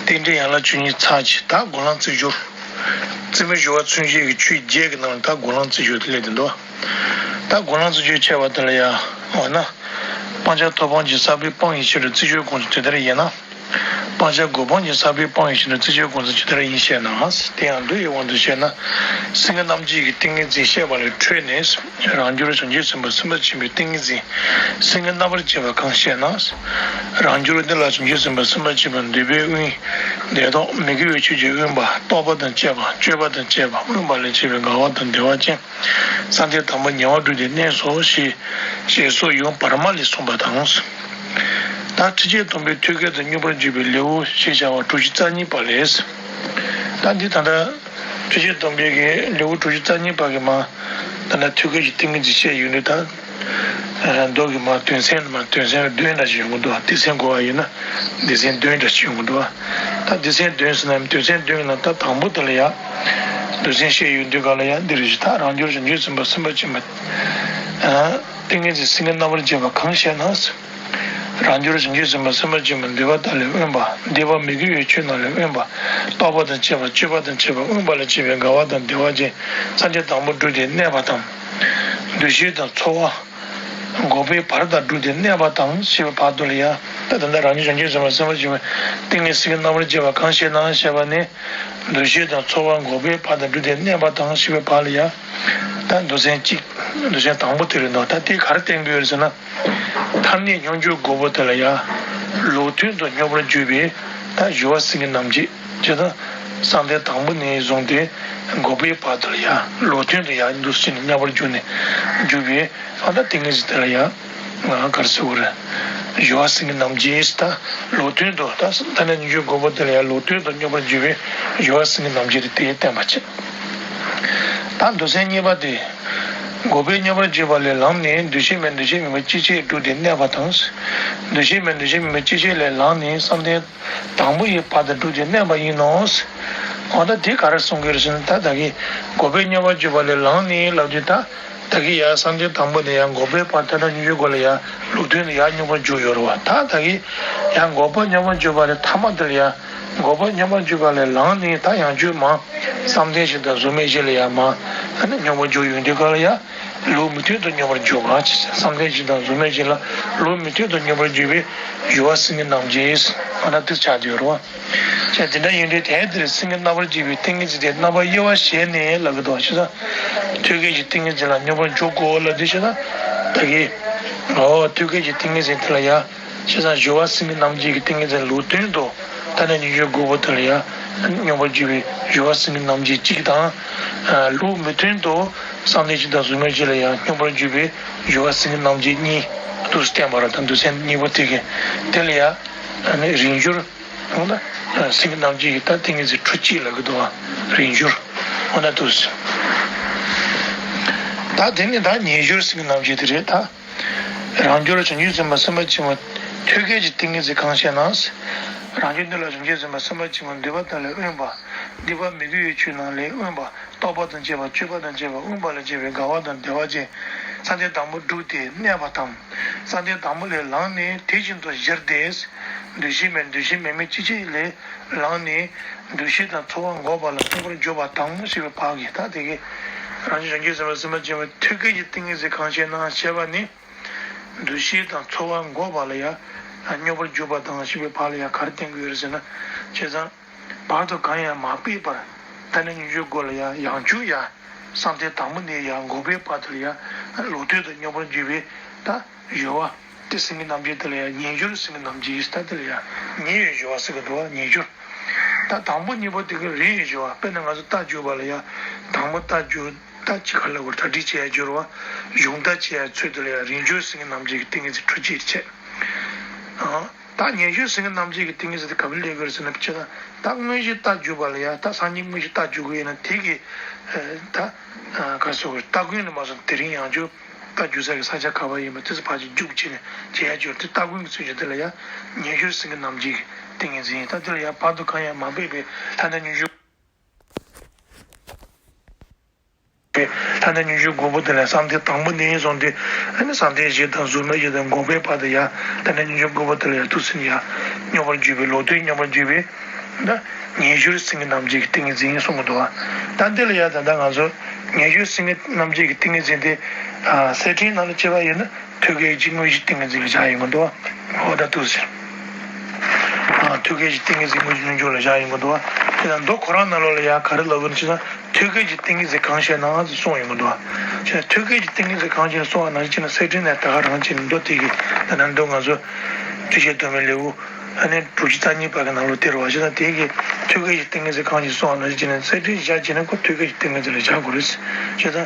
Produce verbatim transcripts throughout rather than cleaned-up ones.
རྟེན་འབྲེལ་ཡན་ལག་བཅུ་གཉིས་ཚར་གཅིག་ད་འགོག་ལམ་རྩིས་སྦྱོར། རྩིས་མེད་སྦྱོར་བ་མཚོན་བྱེད་ཀྱི་ཆོས་བརྒྱད་ཀྱི་ནང་ལ་ད་འགོག་ལམ་རྩིས་སྦྱོར་དེ་སླེབས་བསྡད་འདུག་ད་འགོག་ལམ་རྩིས་སྦྱོར་འཆད་པ་དེ་ལ་ཡ། འོ་ན། སྤང་བྱ་ཐོབ་དཔང་གི་ས་བོན་སྤང་བའི་ཕྱིར་དུ་རྩིས་སྦྱོར་གོང་ཚུལ་ཇི་ལྟར་ཡིན་ན། སྤང་བྱ་འགོག་སྤང་གི་ས་བོན་སྤང་བའི་ཕྱིར་དུ་རྩིས་སྦྱོར་གོང་ཚུལ་ཇི་ལྟར་ཡིན་ཞེ་ན། དེ་ཡང་མདོ་ཡི་དབང་དུ་བྱས་ན། སེང་གེ་རྣམ་བསྒྱིངས་ཀྱི་ཏིང་ངེ་འཛིན་བཤད་པ་ལས་འཕྲོས་ནས། རང་རྒྱུར་བྱང་ཆུབ་སེམས་དཔའ་སེམས་དཔའ་ཆེན་པོའི་ཏིང་ངེ་འཛིན། སེང་གེ་རྣམ་པར་བསྒྱིངས་པ་གང་ཞེ་ན། རང་རྒྱུར་གནས་ལ་བྱང་ཆུབ་སེམས་དཔའ་སེམས་དཔའ་ཆེན་པོ་འདོད་པའི་དབེན། དེ་དག་མི་དགེ་བའི་ཆོས་ཀྱི་དབེན་པ། རྟོག་པ་དང་བཅས་པ། སྤྱོད་པ་དང་བཅས་པ། དབེན་པ་ལས་བྱས་པའི་དགའ་བ་དང་བདེ་བ་ཅན། བསམ་གཏན་དང་པོ་ཉེ་བར་བསྒྲུབས་ཏེ་གནས་སོ་ཞེས། ཞེས་སོགས་ཡུམ་བར་མ་ལས་གསུངས་པ་དང་། ད་ཁྲིད་བྱེད་སྡོམ་པའི་ཐོད་རྒལ་དུ་སྙོམས་པར་འཇུག་པའི་ལེའུ་ཞེས་བྱ་བ་དྲུག་ཅུ་རྩ་གཉིས་པ་ལས། ད་འདི་ད་ལྟ་ཁྲིད་བྱེད་སྡོམ་པའི་གི་ལེའུ་དྲུག་ཅུ་རྩ་གཉིས་པ་གི་མ། ད་ལྟ་ཐོད་རྒལ་གྱི་ཏིང་ངེ་འཛིན་བཤད་ཡོང་དུས་ད། མདོ་གི་མ་དོན་ཚན་མ་དོན་ཚན་བདུན་འདྲ་ཞིག་ཡོང་གི་འདུག་སྡེ་ཚན་བགོ་བ་ཡིན་ན་སྡེ་ཚན་བདུན་འདྲ་ཞིག་ཡོང་གི་འདུག་ད་སྡེ་ཚན་བདུན་ཟེར་ན་དོན་ཚན་བདུན་གྱི་ནང་ད་དང་པོ་དེ་ལ་ཡ། མདོ་ཚན་བཤད་ཡོང་དུས་ག་ལ་ཡ་འདི་རེད་ཞུ། ད་རང་རྒྱུར་བྱང་ཆུབ་སེམས་དཔའ་སེམས་དཔའ་ཆེན་པོ། ཏིང་ངེ་འཛིན་སེང་གེ་རྣམ་པར་བསྒྱིངས་པ་གང་ཞེ་ན། རང་རྒྱུར་བྱང་ཆུབ་སེམས་དཔའ་སེམས་དཔའ་ཆེན་པོ་འདོད་པ་དག་ལས་དབེན་པ། འདོད་པ་མི་དགེ་བའི་ཆོས་རྣམས་ལས་དབེན་པ། རྟོག་པ་དང་བཅས་པ། སྤྱོད་པ་དང་བཅས་པ། དབེན་པ་ལས་བྱས་པའི་དགའ་བ་དང་བདེ་བ་ཅན། བསམ་གཏན་དང་པོ་བསྒྲུབས་ཏེ་གནས་པ་དང་། འདུ་ཤེས་དང་ཚོར་བ། འགོག་པའི་བར་དག་བསྒྲུབས་ཏེ་གནས་པ་དང་ཞེས་པའི་བར་དུ་ལ་ཡ། ད་ད་ལྟ་རང་རྒྱུད་བྱང་ཆུབ་སེམས་དཔའ་སེམས་དཔའ་ཆེན་པོའི་ཏིང་ངེ་འཛིན་སེང་གེ་རྣམ་པར་བསྒྱིངས་པ་གང་ཞེ་ན་ཞེས་པ་ནི། འདུ་ཤེས་དང་ཚོར་བ་འགོག་པའི་བར་དག་བསྒྲུབས་ཏེ་གནས་པ་དང་ཞེས་པའི་བར་ལ་ཡ། ད་མདོ་ཚན་གཅིག་མདོ་ཚན་དང་པོ་དེ་རེད་འདུག་ད་དེ་ག་རེ་བསྟན་གྱི་ཡོད་རེད་ཟེར་ན། ཐ་སྙད་སྙོམས་འཇུག་དགུ་པོ་དེ་ལ་ཡ། ལུགས་མཐུན་དུ་སྙོམས་པར་འཇུག་པའི་ད་སྦྱོར་བ་སེང་གེ་རྣམ་བསྒྱིངས་ཅེས་དང་། བསམ་གཏན་དང་པོ་ནས་བཟུང་སྟེ་འགོག་པའི་བར་དུ་ལ་ཡ་ལུགས་མཐུན་དུ་ཡ་འདུ་ཤེས་ནས་སྙོམས་པར་འཇུག་ནས་འཇུག་པའི་ཨ་ད་ཏིང་ངེ་འཛིན་དེ་ལ་ཡ། ང་ག་རེ་ཟེར་དགོས་རེད། སྦྱོར་བ་སེང་གེ་རྣམ་བསྒྱིངས་ད་ལུགས་མཐུན་དུ་ད་ཐ་སྙད་སྙོམས་འཇུག་དགུ་པོ་དེ་ལ་ཡ་ལུགས་མཐུན་དུ་སྙོམས་པར་འཇུག་པའི་སྦྱོར་བ་སེང་གེ་རྣམ་བསྒྱིངས་དེ་དེ་བསྟན་པ་བྱེད། ད་མདོ་ཚན་གཉིས་པ་དེ། འགོག་པས་སྙོམས་པར་འཇུག་པ་ལས་ལངས་ནས་འདུ་ཤེས་མེད་འདུ་ཤེས་མེད་པའི་སྤྱི་བྱེ་བསྒྲུབས་ཏེ་གནས་པ་དང་། འདུ་ཤེས་མེད་འདུ་ཤེས་མེད་པའི་སྤྱི་བྱེ་བ་ལས་ལངས་ནས་བསམ་གཏན་དང་པོ་ཡི་བར་དུ་བསྒྲུབས་ཏེ་གནས་པ་ཡིན་ནོ། འོ་ད་དེ་ག་རེ་གསུང་གི་རེད་ཟེར་ན། ད་ད་གིན་འགོག་པས་སྙོམས་པར་འཇུག་པ་ལས་ལངས་ནས་ལབ་དུས་ད། ད་གིན་ཡང་བསམ་གཏན་དང་པོ་ནས་ཡང་འགོག་པའི་བར་ཐ་སྙད་སྙོམས་འཇུག་དགུ་ལ་ཡང་ལུགས་མཐུན་དུ་ཡང་སྙོམས་པར་འཇུག་ཡོད་རེད་བ། ད་ད་གིན་ཡང་འགོག་པ་སྙོམས་པར་འཇུག་པ་ལས་ཐ་མ་དེ་ལ་ཡང་འགོག་པ་སྙོམས་པར་འཇུག་པ་ལས་ལངས་ནས་ད་ཡང་བསྐྱར་མ་བསམ་གཏན་བཞི་དང་གཟུགས་མེད་བཞི་ལ་ཡང་མ་ཨ་ནི་སྙོམས་པར་འཇུག་ཡོང་དུས་ག་ལ་ཡང་ལུགས་མི་མཐུན་དུ་སྙོམས་པར་འཇུག་པ། བསམ་གཏན་བཞི་དང་གཟུགས་མེད་བཞི་ལ་ལུགས་མི་མཐུན་དུ་སྙོམས་པར་འཇུག་པའི་སྦྱོར་བ་སེང་གེ་རྣམ་བསྒྱིངས་ཨ་ནི་དེ་ཆགས་བསྡད་ཡོད་རེད་བ། ཅེས་དེ་འདྲ་ཡིན་དུས་དེ་ལྟར་སེང་གེ་རྣམ་པར་བསྒྱིངས་པའི་ཏིང་ངེ་འཛིན་དེ་རྣམ་པ་དབྱེ་བ་བཞི་ནས་ལབ་ཀྱི་འདུག་བ། ཞེ་ན། ཐོད་རྒལ་གྱི་ཏིང་ངེ་འཛིན་ལ་སྙོམས་པར་འཇུག་གོ་ལབ་དུས་ཞེ་ན། ད་གིན། འོ་ཐོད་རྒལ་གྱི་ཏིང་ངེ་འཛིན་དེ་ལ་ཡ། ཞེ་ན་སྦྱོར་བ་སེང་གེ་རྣམ་བསྒྱིངས་ཀྱི་ཏིང་ངེ་འཛིན་ལུགས་མཐུན་དུ། ཐ་སྙད་སྙོམས་འཇུག་དགུ་པོ་དེ་ལ་ཡ། སྙོམས་པར་འཇུག་པའི་སྦྱོར་བ་སེང་གེ་རྣམ་བསྒྱིངས་གཅིག་དང་། ལུགས་མི་མཐུན་དུ། བསམ་གཏན་བཞི་དང་གཟུགས་མེད་བཞི་ལ་ཡ་སྙོམས་པར་འཇུག་པའི་སྦྱོར་བ་སེང་གེ་རྣམ་བསྒྱིངས་གཉིས། དུ་བསྟན་པ་རེད། ད་མདོ་ཚན་གཉིས་པོ་དེ་གིན། དེ་ལ་ཡ། རིང་སྦྱོར། འོ་ན། སེང་གེ་རྣམ་བསྒྱིངས་ཀྱི་ད་ཏིང་ངེ་འཛིན་ཁྲོ་གཅིག་ལབ་ཀྱི་འདུག་བ། རིང་སྦྱོར། འོ་ན་དུ། ད་དེ་ནི་ད་ཉེ་སྦྱོར་སེང་གེ་རྣམ་བསྒྱིངས་དེ་རེད་ད། རང་རྒྱུད་ལ་བྱང་ཆུབ་སེམས་དཔའ་སེམས་དཔའ་ཆེན་པོ་ཐོད་རྒལ་གྱི་ཏིང་ངེ་འཛིན་གང་ཞེ་ན། རང་རྒྱུད་འདི་ལ་བྱང་ཆུབ་སེམས་དཔའ་སེམས་དཔའ་ཆེན་པོ་འདོད་པ་དག་ལས་དབེན་པ། འདོད་པ་མི་དགེ་བའི་ཆོས་རྣམས་ལས་དབེན་པ། རྟོག་པ་དང་བཅས་པ། སྤྱོད་པ་དང་བཅས་པ། དབེན་པ་ལས་བྱས་པའི་དགའ་བ་དང་བདེ་བ་ཅན། བསམ་གཏན་དང་པོ་བསྒྲུབས་ཏེ་གནས་པ་དང་། བསམ་གཏན་དང་པོ་ལས་ལངས་ནས་དེ་བཞིན་དུ་གཞིར་ཏེ། འདུ་ཤེས་མེད་འདུ་ཤེས་མེད་མིན་སྤྱི་བྱེ་བ་ལས་ལངས་ནས། འདུ་ཤེས་དང་ཚོར་བ་འགོག་པ་ལ་སྙོམས་པར་འཇུག་པ་དང་ཞེས་པའི་བར་གྱི་ད་དེ་གིན། རང་རྒྱུད་བྱང་ཆུབ་སེམས་དཔའ་སེམས་དཔའ་ཆེན་པོའི་ཐོད་རྒལ་གྱི་ཏིང་ངེ་འཛིན་གང་ཞེ་ན་ཞེས་པ་ནི། འདུ་ཤེས་དང་ཚོར་བ་འགོག་པ་ལ་ཡང་སྙོམས་པར་འཇུག་པ་དང་ཞེས་པའི་བར་ལ་ཡང་ག་རེ་བསྟན་གྱི་ཡོད་རེད་ཟེར་ན། བྱས་ཙང་། བར་དུ་གང་ཡང་མ་སྤེལ་བར། ཐ་སྙད་སྙོམས་འཇུག་དགུ་ལ་ཡང་ཡང་བསྐྱར་ཡང་། བསམ་གཏན་དང་པོ་ནས་ཡང་འགོག་པའི་བར་དུ་ལ་ཡང་ལུགས་མཐུན་དུ་སྙོམས་པར་འཇུག་པའི་ད་སྦྱོར་བ། དེ་སེང་གེ་རྣམ་བསྒྱིངས་དེ་ལ་ཡང་ཉེ་སྦྱོར་སེང་གེ་རྣམ་བསྒྱིངས་ད་དེ་ལ་ཡང་ཉེ་བའི་སྦྱོར་བ་ཟེར་གྱི་འདུག་བ། ཉེ་སྦྱོར། ད་དང་པོ་གཉིས་པོ་དེ་གི་རིང་བའི་སྦྱོར་བ། དཔེར་ན་ང་ཚོ་རྟ་རྒྱུག་པ་ལ་ཡང་དང་པོ་རྟ་རྒྱུག་རྟ་གཅིག་ག་ལ་གོ་གྲ་སྒྲིག་བྱེད་ཡ་སྦྱོར་བ། གཞུང་རྟ་བྱེད་ཡ་ཚུལ་དེ་ལ་ཡང་རིང་སྦྱོར་སེང་གེ་རྣམ་བསྒྱིངས་ཀྱི་ཏིང་ངེ་འཛིན་ཁྲོ་གཅིག་བྱེད། ཨང་། ད་ཉེ་སྦྱོར་སེང་གེ་རྣམ་བསྒྱིངས་ཀྱི་ཏིང་ངེ་འཛིན་དེ་ག་པར་སླེབས་ཀྱི་རེད་ཟེར་ན། ཕྱི་ད་ད་དངོས་གཞི་རྟ་རྒྱུག་པ་ལ་ཡང་ད་སང་ཉིན་དངོས་གཞི་རྟ་རྒྱུག་གི་ཡིན་ན་དེ་གི་ད་ག་རེ་ཟེར་དགོས་རེད། སྟ་གོན་ནས་མ་སོང་དེ་རིང་ཡང་རྒྱུག་རྟ་རྒྱུག་ས་གི་ས་ཆ་ག་པར་ཡིན་པ་དེ་ཚོ་ཕར་ཅིག་རྒྱུག་བྱས་ནས་བྱེད་ཡ་སྦྱོར་དེ་སྟ་གོན་གྱི་ཚུལ་གྱིས་དེ་ལ་ཡང་ཉེ་སྦྱོར་སེང་གེ་རྣམ་བསྒྱིངས་ཀྱི་ཏིང་ངེ་འཛིན་ཡིན། ད་དེ་ལ་ཡང་བར་དུ་གང་ཡང་མ་སྤེལ་བའི་ཐ་སྙད་སྙོམས་འཇུག་ཐ་སྙད་སྙོམས་འཇུག་དགུ་པོ་དེ་ལ་བསམ་གཏན་དང་པོ་ནས་བཟུང་སྟེ་ཨ་ནི་བསམ་གཏན་བཞི་དང་གཟུགས་མེད་བཞི་དང་འགོག་པའི་བར་དུ་ཡང་ཐ་སྙད་སྙོམས་འཇུག་དགུ་པོ་དེ་ལ་ཡང་ཐུགས་སེམས་ཡང་སྙོམས་པར་འཇུག་པའི་ལུགས་མཐུན་སྙོམས་པར་འཇུག་པའི་ ད་ཉེ་སྦྱོར་སེང་གེ་རྣམ་བསྒྱིངས་ཀྱི་ཏིང་ངེ་འཛིན་གསུང་གི་འདུག་བ། ད་འདི་ལ་ཡ་ད་ལྟ་ང་ཚོ་ཉེ་སྦྱོར་སེང་གེ་རྣམ་བསྒྱིངས་ཀྱི་ཏིང་ངེ་འཛིན་དེ་ཨ་གསེར་ཕྲེང་ནང་ལ་བྱས་པ་ཡིན་ན་ཐོད་རྒལ་གྱི་དངོས་གཞི་ཏིང་ངེ་འཛིན་ལ་བཞག་ཡོང་གི་འདུག་བ། འོ་ད་འདུག་ཟེར། ཨ་ཐོད་རྒལ་གྱི་ཏིང་ངེ་འཛིན་དངོས་གཞི་མངོན་གྱུར་ལ་བཞག་ཡོང་གི་འདུག་བ། དེ་ལ་མདོ་ཁོ་རང་ནང་ལོགས་ལ་ཡ་ག་རེ་ལབ་ཡོད་ན་ཅི་ན། ཐོད་རྒལ་གྱི་ཏིང་ངེ་འཛིན་གང་ཞེ་ན་ཟེར་གསུངས་ཡོང་གི་འདུག་བ། ཅི་ན་ཐོད་རྒལ་གྱི་ཏིང་ངེ་འཛིན་གང་ཞེ་ན་གསུངས་པ་ནང་བཞིན་བྱས་ན་གསེར་ཕྲེང་ནས་ད་ག་རང་བྱས་ནས་མདོ་དེ་གི་ད་ནང་དུ་ང་ཚོ་ཁྲིད་བཤད་སྡོམ་པའི་ལེའུ་ཨ་ནི་དྲུག་ཅུ་རྩ་གཉིས་པ་གི་ནང་ལོགས་དེ་རེད་བ། ཅི་ན་དེ་གི་ཐོད་རྒལ་གྱི་ཏིང་ངེ་འཛིན་གང་ཞེས་གསུངས་པ་ནང་བཞིན་བྱས་ན་གསེར་ཕྲེང་བཞག་བྱས་ན་ཁོ་ཐོད་རྒལ་གྱི་ཏིང་ངེ་འཛིན་ལ་བཞག་དགོས་རེད། ཅི་ན་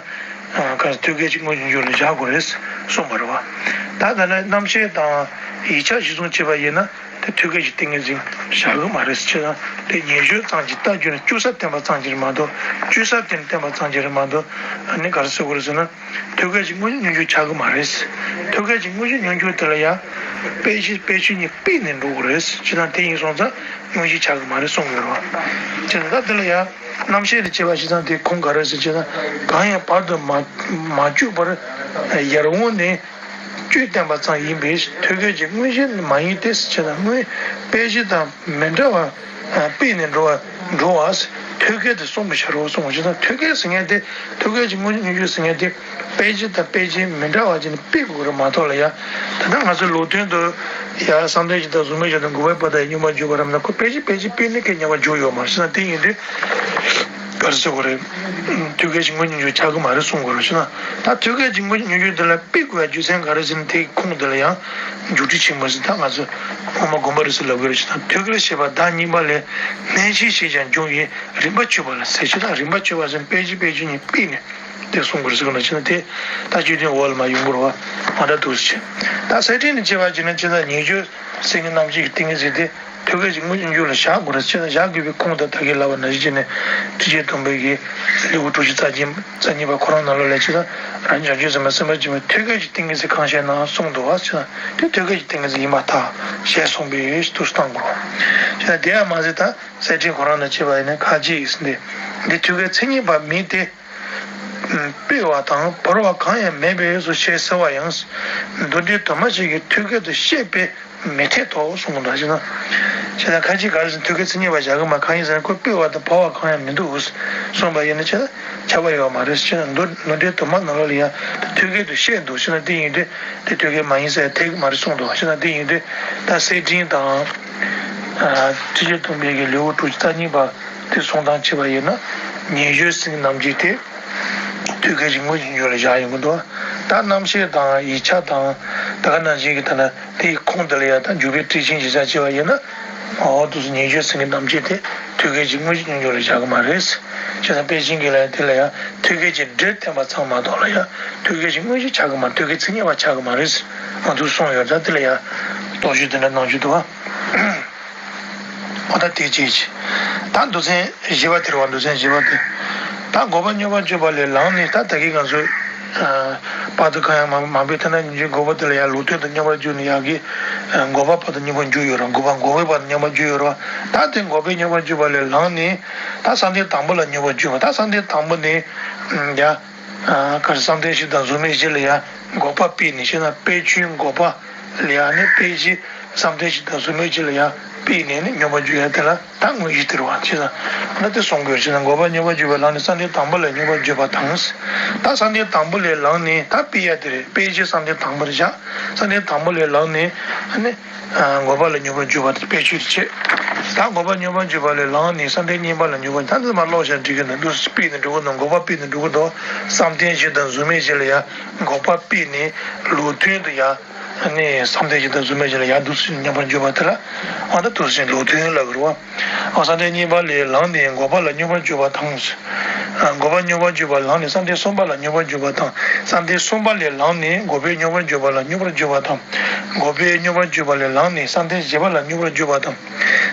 གང་ཐོད་རྒལ་གྱི་དངོས་གཞི་མངོན་གྱུར་ལ་བཞག་དགོས་རེད་གསུངས་པ་རེད་བ། ད་ད་ནི་རྣམ་བཤད་དང་ཡིག་ཆ་གཞིར་བཟུང་བྱས་པ་ཡིན་ན། དེ་ཐོད་རྒལ་གྱི་ཏིང་ངེ་འཛིན་བཞག་གི་མ་རེད་ཟེར་ན། དེ་ཉེ་སྦྱོར་ཙམ་གྱིས་ལྟ་རྒྱུ་ན་བཅུ་ས་བསྟན་པ་ཙམ་གྱིས་རེད་མ་གཏོགས། བཅུ་ས་དེ་ནི་བསྟན་པ་ཙམ་གྱིས་རེད་མ་གཏོགས། ཨ་ནི་ག་རེ་ཟེར་དགོས་རེད་ཟེར་ན། ཐོད་རྒལ་གྱི་དངོས་གཞི་མངོན་གྱུར་ཆགས་ཀྱི་མ་རེད། ཐོད་རྒལ་གྱི་དངོས་གཞི་མངོན་གྱུར་དེ་ལ་ཡང་། དཔེ་གཞི་དཔེ་ཆོས་གཉིས་སྤེལ་ནས་འགྲོ་དགོས་རེད་ཟེར་ན། དེ་ཡིན་སོང་ཙང་དངོས་གཞི་ཆགས་ཀྱི་མ་རེད་གསུང་དགོས་རེད་བ། བྱས་ཙང་ད་དེ་ལ་ཡང་། རྣམ་བཤད་དེ་བྱས་པ་ཞིག་ཙང་དེ་ཁུངས་ག་རེ་ཟེར་བྱས་ན། གང་ཡང་བར་དུ་མ་མ་བཅུག་པར་ཡར་འོང་ནས། བཅུད་བསྟན་པ་ཙམ་ཡིན་པས་ཐོད་རྒལ་གྱི་དངོས་གཞི་མ་ཡིན་ཏེ་ཟེར་ན། དངོས་དཔེ་གཞི་དང་མི་འདྲ་བ་སྤེལ་ནས་འགྲོ་བ་འགྲོ་བ་ཐོད་རྒལ་དུ་གསུངས་པའི་ཕྱིར་རོ་གསུངས་པ་ཞིག་དང་། ཐོད་རྒལ་ཟེར་མཁན་དེ་ཐོད་རྒལ་གྱི་དངོས་གཞི་མངོན་གྱུར་ཟེར་མཁན་དེ་དཔེ་གཞི་དང་དཔེ་ཅན་མི་འདྲ་བ་ཅིག་ནས་སྤེལ་དགོས་རེད་མ་གཏོགས་ལ་ཡ། ད་ལྟ་ང་ཚོའི་ལུགས་མཐུན་དུ་ཡ་བསམ་གཏན་བཞི་དང་གཟུགས་མེད་བཞི་དང་འགོག་པའི་བར་དག་ཡི་སྙོམས་པར་འཇུག་པ་རབ་རྣམ་ཁོ་དཔེ་གཞི་དཔེ་ཅན་སྤེལ་ནས་ཁོ་སྙོམས་པར་འཇུག་ཡོད་མ་རེད་ཟེར་ན། དེ་ཡིན་དུས། ག་རེ་ཟེར་དགོས་རེད། ཐོད་རྒལ་གྱི་དངོས་གཞི་མངོན་གྱུར་ཆགས་ཀྱི་མ་རེད་གསུང་དགོས་རེད་ཟེར་ན། ད་ཐོད་རྒལ་གྱི་དངོས་གཞི་མངོན་གྱུར་དེ་ལ་སྤེལ་དགོས་པའི་རྒྱུ་མཚན་ག་རེ་ཟེར་ན། དེའི་ཁུངས་དེ་ལ་ཡང་འཇུག་སྒྲ་ཆེན་མོ་ཟེར། ད་ང་ཚོ་སྔོན་མ་དགོངས་པ་རེད་ཟེར་ལབ་དགོས་རེད་ཟེར་ན། ཐོད་རྒལ་ཞེས་པ་བདག་གཉིས་པ་ལས་གནས་ཆེན་ཞེས་ཀྱང་འབྱུང་བའི་རིམ་པ་བཅུ་པ་ལ་ཟེར། ཅི་ད་རིམ་པ་བཅུ་པ་ཟེར་ན་དཔེ་གཞི་དཔེ་ཆོས་གཉིས་སྤེལ་ནས་དེ་གསུང་དགོས་རེད་ཟེར་གི་ན། ཅི་ན་དེ་ད་བཅུད་དོན་འོག་ལ་མ་ཡོང་དགོས་རེད་བ། མ་འདྲ་འདུག་ཟེར། ད་གསེར་ཕྲེང་ནས་བྱས་པ་ཅི་ན། ཅི་ད་ཉེ་སྦྱོར་སེང་གེ་རྣམ་བསྒྱིངས་ཀྱི་ཏིང་ངེ་འཛིན་དེ། ཐོད་རྒལ་གྱི་དངོས་གཞི་མངོན་གྱུར་ལ་བཞག་དགོས་རེད་ཟེར་ན། བཞག་དགོས་པའི་ཁུངས་དང་ད་གིན་ལབ་པ་ནང་བཞིན་བྱས་ནས་ཁྲིད་བྱེད་སྡོམ་པའི་གི་ལེའུ་དྲུག་ཅུ་རྩ་གཉིས་རྩ་གཉིས་པ་ཁོ་རང་ནང་ལོགས་ལ་ཅི་ད་རང་བྱང་ཆུབ་སེམས་དཔའ་སེམས་དཔའ་ཆེན་པོས་ཐོད་རྒལ་གྱི་ཏིང་ངེ་འཛིན་གང་ཞེ་ན་གསུངས་འདུག་བ་ཟེར་ན། དེ་ཐོད་རྒལ་གྱི་ཏིང་ངེ་འཛིན་ཡིན་པར་ཐལ་ཞེས་གསུངས་པས་དུས་སུ་བཏང་དགོས་རེད་ཟེར་ན། དེ་ཡང་མ་ཟད་ད་གསེར་ཕྲེང་ཁོ་རང་ནང་བྱས་པ་ཡིན་ན་ཁ་ཅིག་ཟེར་ཏེ། འདི་ཐོད་རྒལ་མཚན་ཉིད་པ་མིན་ཏེ། སྤེལ་བ་དང་བོར་བ་གང་ཡང་མེད་པས་སོ་ཞེས་ཟེར་བ་ཡང་། མདོ་འགྲེལ་དུ་མ་ཞིག་གིས་ཐོད་རྒལ་དུ་བཤད་པས་མི་འཐད་དོ་གསུངས་པ་འདྲ་ཞིག་ན། ཞེ་ན་ཁ་ཅིག་ག་རེ་ཟེར་ན། ཐོད་རྒལ་མཚན་ཉིད་པ་བཞག་གི་མ། གང་ཡིན་ཟེར་ན་ཁོ་སྤེལ་བ་དང་བོར་བ་གང་ཡང་མི་འདུག་གསུངས་པ་ཡིན་ན་ཅི་ན་ཁྱབ་པ་ཡོད་མ་རེད། ཞེ་ན་མདོ་མདོ་འགྲེལ་དུ་མ་ནང་ལོགས་ལ་ཡང་ཐོད་རྒལ་དུ་བཤད་འདུག་ཞེ་ན། དེ་ཡིན་དུས་དེ་ཐོད་རྒལ་མ་ཡིན་ཟེར་ཐད་ཀྱི་མ་རེད་གསུངས་འདུག་ཞེ་ན། དེ་ཡིན་དུས་ད་གསེར་ཕྲེང་དང་ཁྲིད་བྱེད་སྡོམ་པའི་གི་ལེའུ་དྲུག་ཅུ་རྩ་གཉིས་པ་དེ་གསུང་སྟངས་བྱས་པ་ཡིན་ན། ཉེ་སྦྱོར་སེང་གེ་རྣམ་བསྒྱིངས་དེ། ཐོད་རྒལ་གྱི་དངོས་གཞི་མངོན་གྱུར་ལ་བཞག་ཡོང་གི་འདུག་ད་རྣམ་བཤད་དང་ཡིག་ཆ་དང་ད་ག་ནང་བཞིན་གྱི་ད་ལྟ་དེའི་ཁུངས་དེ་ལ་ཡང་ད་འཇུག་པའི་ཊིཀ་ཆེན་ཞིག་བཞག་བྱས་པ་ཡིན་ན། འོ་དུས་སུ་ཉེ་སྦྱོར་སེང་གེ་རྣམ་བསྒྱིངས་དེ་ཐོད་རྒལ་གྱི་དངོས་གཞི་མངོན་གྱུར་ལ་བཞག་གི་མ་རེད། བྱས་ཙང་དཔེ་ཅན་གྱི་ལ་ཡང་དེ་ལ་ཡང་ཐོད་རྒལ་གྱི་སྒྲས་བསྟན་པ་ཙམ་མ་གཏོགས་ལ་ཡང་ཐོད་རྒལ་གྱི་དངོས་གཞི་ཆགས་ཀྱི་མ་རེད། ཐོད་རྒལ་མཚན་ཉིད་པ་ཆགས་ཀྱི་མ་རེད། འོ་དུས་གསུངས་ཡོད། ད་དེ་ལ་ཡང་རྟོག་ཞིབ་དེ་འདྲ་གནང་རྒྱུ་འདུག་བ། འོ་ད་དེ་ཅིག་ད་མདོ་ཚན་བཞི་པ་དེ་རེད་བ། མདོ་ཚན་བཞི་པ་དེ། ད་འགོག་པ་སྙོམས་པར་འཇུག་པ་ལས་ལངས་ནས། ད་ད་གིན་ང་ཚོས་ཨ་བར་དུ་གང་ཡང་མ་མ་འབད་ཐ་ན་ཉིད་ཀྱི་འགོག་པ་དེ་ལ་ཡང་ལུགས་མཐུན་དུ་སྙོམས་པར་འཇུག་ནས་ཡར་གྱི་ཨ་འགོག་པ་བར་དུ་སྙོམས་པར་འཇུག་ཡོད་རེད། འགོག་པ་འགོག་པའི་བར་དུ་སྙོམས་པར་འཇུག་ཡོད་རེད་བ། ད་དེ་འགོག་པའི་སྙོམས་པར་འཇུག་པ་ལས་ལངས་ནས། ད་བསམ་གཏན་དང་པོ་ལ་སྙོམས་པར་འཇུག་པ། ད་བསམ་གཏན་དང་པོ་ནས་ཨ་ཡ་ཨ་ག་རེ། བསམ་གཏན་བཞི་དང་གཟུགས་མེད་བཞི་ལ་ཡང་འགོག་པ་སྤེལ་ནས། ཞེ་ན་དཔེ་ཆོས་འགོག་པ་ལ་ཡང་ནི་དཔེ་བཞི། བསམ་གཏན་བཞི་དང་གཟུགས་མེད་བཞི་ལ་ཡང་སྤེལ་ནས་ནི་སྙོམས་པར་འཇུག་ཡ་དེ་ལ་ད་དངོས་གཞི་དེ་རེད་བ། ཅེས་དང་ད་དེ་གསུང་དགོས། ཅེས་དང་འགོག་པ་སྙོམས་པར་འཇུག་པ་ལ་ནི་བསམ་གཏན་དང་པོ་ལ་སྙོམས་པར་འཇུག་པ་དང་། ད་བསམ་གཏན་དང་པོ་ལས་ལངས་ནས། ད་སྤེལ་ཡ་དེ་རེད། དཔེ་བཞི་བསམ་གཏན་དང་པོ་རེད་བཞག་བསམ་གཏན་དང་པོ་ལས་ལངས་ནས་ནི་འགོག་པ་ལ་སྙོམས་པར་འཇུག་པ་དེ་དཔེ་ཆོས་དེ་བྱེད། ད་འགོག་པ་སྙོམས་པར་འཇུག་པ་ལས་ལངས་ནས་བསམ་གཏན་གཉིས་པ་ལ་སྙོམས་པར། ད་འདི་མར་ཀློག་བྱས་འགྲིག་གི་འདུག་འདུག་སྤེལ་ནས་འགྲོ་གི་འདུག་འགོག་པ་སྤེལ་ནས་འགྲོ་གི་འདུག་བསམ་གཏན་བཞི་དང་གཟུགས་མེད་བཞི་ལ་ཡང་འགོག་པ་སྤེལ་ནས་ལུགས་མཐུན་དུ་ཡང་ནི་བསམ་གཏན་བཞི་དང་གཟུགས་མེད་བཞི་ལ་ཡང་འདུག་སེ་སྙོམས་པར་འཇུག་པ་དེ་ལ་འོ་ད་འདུག་སེ་ལུགས་མཐུན་ལབ་དགོས་རེད་བ། འོ་བསམ་གཏན་གཉིས་པ་ལས་ལངས་ནས་འགོག་པ་ལ་སྙོམས་པར་འཇུག་པ་དང་། འགོག་པ་སྙོམས་པར་འཇུག་པ་ལངས་ནས་བསམ་གཏན་གསུམ་པ་ལ་སྙོམས་པར་འཇུག་པ་དང་། བསམ་གཏན་གསུམ་པ་ལས་ལངས་ནས་འགོག་པའི་སྙོམས་པར་འཇུག་པ་ལ་སྙོམས་པར་འཇུག་པ་དང་། འགོག་པའི་སྙོམས་པར་འཇུག་པ་ལས་ལངས་ནས་བསམ་གཏན་བཞི་པ་ལ་སྙོམས་པར་འཇུག་པ་དང་།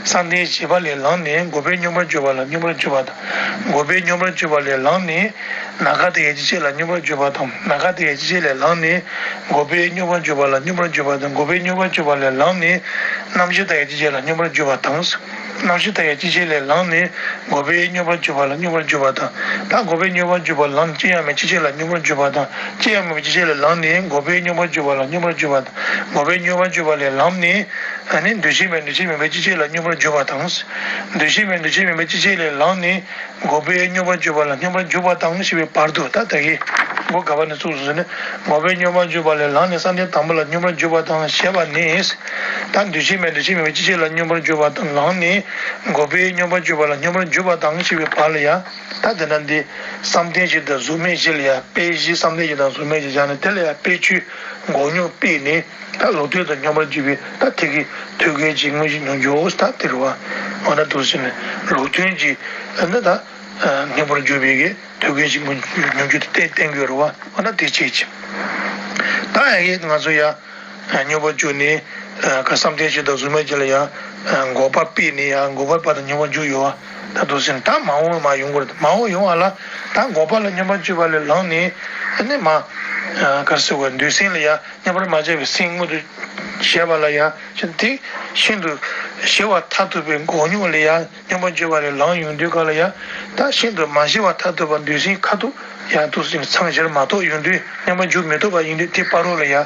བསམ་གཏན་བཞི་པ་ལས་ལངས་ནས་འགོག་པའི་སྙོམས་པར་འཇུག་པ་ལ་སྙོམས་པར་འཇུག་པ་དང་། འགོག་པའི་སྙོམས་པར་འཇུག་པ་ལས་ལངས་ནས་ནམ་མཁའ་དང་ཡེ་ཤེས་ལ་སྙོམས་པར་འཇུག་པ་དང་། ནམ་མཁའ་དང་ཡེ་ཤེས་ལས་ལངས་ནས་འགོག་པའི་སྙོམས་པར་འཇུག་པ་ལ་སྙོམས་པར་འཇུག་པ་དང་། འགོག་པའི་སྙོམས་པར་འཇུག་པ་ལས་ལངས་ནས་རྣམ་ཤེས་དང་ཡེ་ཤེས་ལ་སྙོམས་པར་འཇུག་པ་དང་། རྣམ་ཤེས་མཐའ་ཡས་སྐྱེ་མཆེད་ལས་ལངས་ནས། འགོག་པའི་སྙོམས་པར་གྱུར་པ་ལ་སྙོམས་པར་གྱུར་པ་དང་། ད་འགོག་པའི་སྙོམས་པར་གྱུར་པ་ལ་ལངས་ནས་ཅི་ཡང་མེད་སྐྱེ་མཆེད་ལ་སྙོམས་པར་གྱུར་པ་དང་། ཅི་ཡང་མེད་པའི་སྐྱེ་མཆེད་ལས་ལངས་ནས་འགོག་པའི་སྙོམས་པར་གྱུར་པ་ལ་སྙོམས་པར་གྱུར་པ་དང་། འགོག་པའི་སྙོམས་པར་གྱུར་པ་ལས་ལངས་ནས། ཨ་ནི་འདུ་ཤེས་མེད་འདུ་བྱེད་མེད་པའི་སྐྱེ་མཆེད་ལ་སྙོམས་པར་གྱུར་པ་དང་། འདུ་ཤེས་མེད་འདུ་བྱེད་མེད་པའི་སྐྱེ་མཆེད་ལས་ལངས་ནས། འགོག་པའི་སྙོམས་པར་གྱུར་པ་ལ་སྙོམས་པར་གྱུར་པ་དང་ཞེས་པའི་བར་དུ། ད་ད་གི་མགོ་ག་པ་ནས་ཚུགས་སོ་ཟེར་ན། འགོག་པའི་སྙོམས་པར་གྱུར་པ་ལས་ལངས་ནས་བསམ་གཏན་དང་པོ་ལ་སྙོམས་པར་གྱུར་པ་དང་ཞེས་པ་ནས། ད་འདུ་ཤེས་མེད་འདུ་བྱེད་མེད་པའི་སྐྱེ་མཆེད་ལ་སྙོམས་པར་གྱུར་པ་དང་ལངས་ནས། འགོག་པའི་སྙོམས་པར་གྱུར་པ་ལ་སྙོམས་པར་གྱུར་པ་དང་ཞེས་པའི་བར་ལ་ཡང་། ད་དེ་འདྲ་འདི་བསམ་གཏན་བཞི་དང་གཟུགས་མེད་བཞི་ལ་ཡང་དཔེ་བཞི། བསམ་གཏན་བཞི་དང་གཟུགས་མེད་བཞི་སྦྱར་ནས། དེ་ལ་ཡང་དཔེ་ཆོས་འགོག་སྙོམས་སྤེལ་ནས། ད་ལུགས་མཐུན་དུ་སྙོམས་པར་གྱུར་པའི་ད་དེ་གི་ཐོད་རྒལ་གྱི་དངོས་གཞི་སྙོམས་འཇུག་ད་དེ་རེད་བ། འོ་ན་འདུག་ཟེར་ནས་ལུགས་མཐུན་གྱི་ཨ་ནི་ད་སྙོམས་པར་གྱུར་པའི་གི་ཐོད་རྒལ་གྱི་དངོས་གཞི་སྙོམས་འཇུག་དེ་བསྟན་བསྟན་དགོས་རེད་བ། འོ་ན་དེ་བྱེད་ཅིང་། ད་ཡ་གི་ང་ཚོ་ཡ་སྙོམས་པར་གྱུར་ནས་ཨ་བསམ་གཏན་བཞི་དང་གཟུགས་མེད་བཞི་ལ་ཡ་འགོག་པ་སྤེལ་ནས། ཡ་འགོག་པ་སྤེལ་དང་སྙོམས་པར་འཇུག་ཡོད་བ། ད་འདུག་ཟེར་ནས་ད་མ་འོངས་མ་ཡོང་གི་རེད། མ་འོངས་ཡོང་བ་ལ་ད་འགོག་པ་ལ་སྙོམས་པར་གྱུར་པ་ལས་ལངས་ནས། ཨ་ནི་མ་ཨ་ག་རེ་ཟེར་བ། འདོད་སེམས་ལ་ཡ་སྙོམས་པར་མ་བྱས་པའི་སེམས་མངོན་དུ་བྱས་པ་ལ་ཡ། ཅི་དེ་ཤིན་ཏུ་ཞི་བ་མཐར་ཐུག་པའི་འགོག་སྙོམས་ལ་ཡ་སྙོམས་པར་གྱུར་པ་ལས་ལངས་ཡོང་དུས་སྐབས་ལ་ཡ། ད་ཤིན་ཏུ་མ་ཞི་བ་མཐར་ཐུག་པ་འདོད་སེམས་ཁ་ཐུག་ཡ་འདུག་ཟེར་ནས་མཚམས་བཞིར་མ་གཏོགས་ཡོང་དུས་སྙོམས་པར་འཇུག་མི་ཐུབ་པ་ཡིན་དུས། དེ་བར་རོ་ལ་ཡ་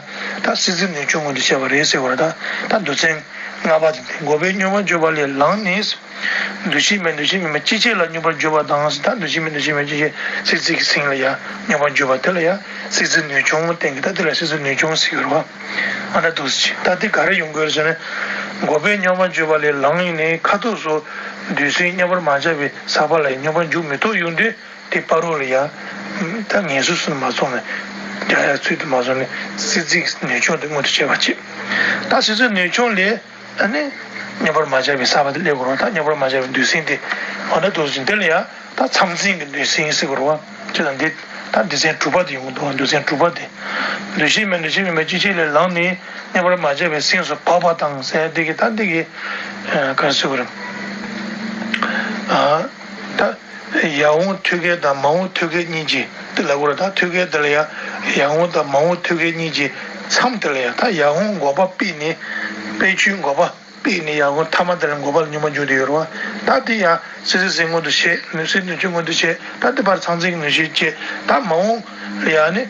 ད་སྲིད་རྩེ་ནུས་ཆུང་མངོན་དུ་བྱས་པ་རེད་ཟེར་བ་རེད། ད་ད་འདུ་ཚན་ལྔ་པ་དེ་སྟེ། འགོག་པའི་སྙོམས་པར་གྱུར་པ་ལས་ལངས་ནས། འདུ་ཤེས་མེད་འདུ་བྱེད་མེད་པའི་སྐྱེ་མཆེད་ལ་སྙོམས་པར་གྱུར་པ་དང་ཟེར། ད་འདུ་ཤེས་མེད་འདུ་བྱེད་མེད་སྐྱེ་མཆེད་སྲིད་རྩེ་གི་སེམས་ལ་ཡ་སྙོམས་པར་གྱུར་པ་དེ་ལ་ཡ་སྲིད་རྩེ་ནུས་ཆུང་བསྟན་གྱི། ད་དེ་ལ་སྲིད་རྩེ་ནུས་ཆུང་ཟེར་གྱི་རེད་བ། ཨ་ན་འདུག་ཟེར། ད་དེ་ག་རེ་ཡོང་དགོས་ཟེར་ན། འགོག་པའི་སྙོམས་པར་གྱུར་པ་ལས་ལངས་ནས་ཁ་ཐུག་སུ་འདོད་སེམས་སྙོམས་པར་མ་བྱས་པའི་ས་པ་ལ་ཡ་སྙོམས་པར་འཇུག་མི་ཐུབ་ཡོང་དུས། དེ་བར་རོ་ལ་ཡ་ད་ངལ་གསོ་སུ་མ་སོང་ནས། རྒྱག་ཡ་ཚུལ་དུ་མ་སོང་ནས་སྲིད་རྩེ་གི་ནུས་ཆུང་དེ་མངོན་དུ་བྱས་པ་བྱེད། ད་སྲིད་རྩེ་ནུས་ཆུང་ལས། ཨ་ནི་སྙོམས་པར་མ་བྱས་པའི་ས་པ་དེ་སླེབས་དགོས་རེད་བ། ད་སྙོམས་པར་མ་བྱས་པའི་འདོད་སེམས་དེ། འོ་ན་འདུག་ཟེར་ནས་དེ་ལ་ཡ་ད་མཚམས་འཛིན་གྱི་འདོད་སེམས་ཟེར་དགོས་རེད་བ། ཅི་ལྟར་འདི་ད་འདོད་སེམས་དྲུག་པ་དེ་ཡོང་གི་འདུག་བ། འདོད་སེམས་དྲུག་པ་དེ། འདུ་ཤེས་མེད་འདུ་བྱེད་མེད་པའི་སྐྱེ་མཆེད་ལས་ལངས་ནས་སྙོམས་པར་མ་བྱས་པའི་སེམས་སུ་བབས་པ་དང་ཟེར། འདི་གི་ད་འདི་གི་ཨ་ག་རེ་ཟེར་དགོས་རེད། ཨ་ད་ཡར་འོང་ཐོད་རྒལ་དང་མར་འོང་ཐོད་རྒལ་གཉིས་ཀྱི་དེ་ལ་གོ་ར། ད་ཐོད་རྒལ་དེ་ལ་ཡ་ཡར་འོང་དང་མར་འོང་ཐོད་རྒལ་གཉིས་ཀྱི་མཚམས་དེ་ལ་ཡ། ད་ཡར་འོང་འགོག་པ་སྤེལ་ནས། དཔེ་ཆོས་འགོག་པ་སྤེལ་ནས་ཡར་འོང་ཐ་མ་དེ་ལ་འགོག་པ་ལ་སྙོམས་པར་འཇུག་བསྡད་ཡོད་རེད་བ། ད་དེ་ཡ་སྲིད་རྩེ་སེམས་མངོན་དུ་བྱས། ནུས་སྲིད་ནུས་ཆུང་མངོན་དུ་བྱས། ད་དེ་བར་མཚམས་འཛིན་གྱི་ནུས་ཤུགས་བྱས། ད་མར་འོང་ལ་ཡ་ནི་